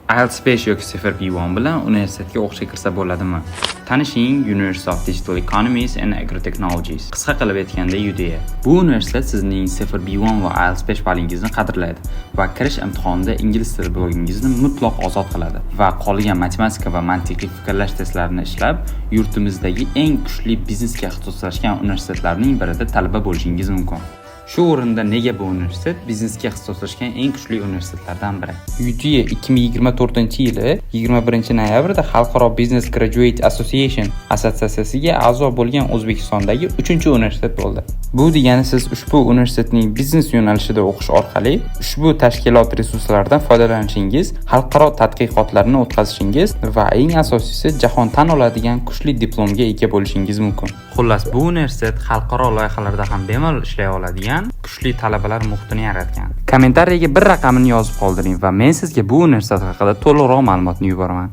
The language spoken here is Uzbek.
IELTS 5 yoki CEFR B1 bilan universitetga o'qishga kirsa bo'ladimi? Tanishing, University of Digital Economies and Agrotechnologies. Qisqa qilib aytganda, UDEA. Bu universitet sizning CEFR B1 va IELTS 5 ballingizni qadrlaydi va kirish imtihonida ingliz tili blogingizni mutlaq ozod qiladi va qolgan matematika va mantiqiy fikrlash testlarini ishlab, yurtimizdagi eng kuchli biznesga ixtisoslashgan universitetlarning birida talaba bo'lishingiz mumkin. Shu o'rinda, nega bu universitet biznesga ixtisoslashgan eng kuchli universitetlardan biri? UDEA 2024-yili 21-noyabrda Xalqaro Business Graduate Association assotsiatsiyasiga a'zo bo'lgan O'zbekistondagi 3-universitet bo'ldi. Bu degani, siz ushbu universitetning biznes yo'nalishida o'qish orqali ushbu tashkilot resurslaridan foydalanishingiz, xalqaro tadqiqotlarni o'tkazishingiz va eng asosiysi, jahon tan oladigan kuchli diplomga ega bo'lishingiz mumkin. Xullas, bu universitet xalqaro loyihalarda ham bemalol ishlay oladigan kuchli talabalar muhitini yaratgan. Kommentariyaga bir raqamini yozib qoldiring va men sizga bu universitet haqida to'liqroq ma'lumotni yuboraman.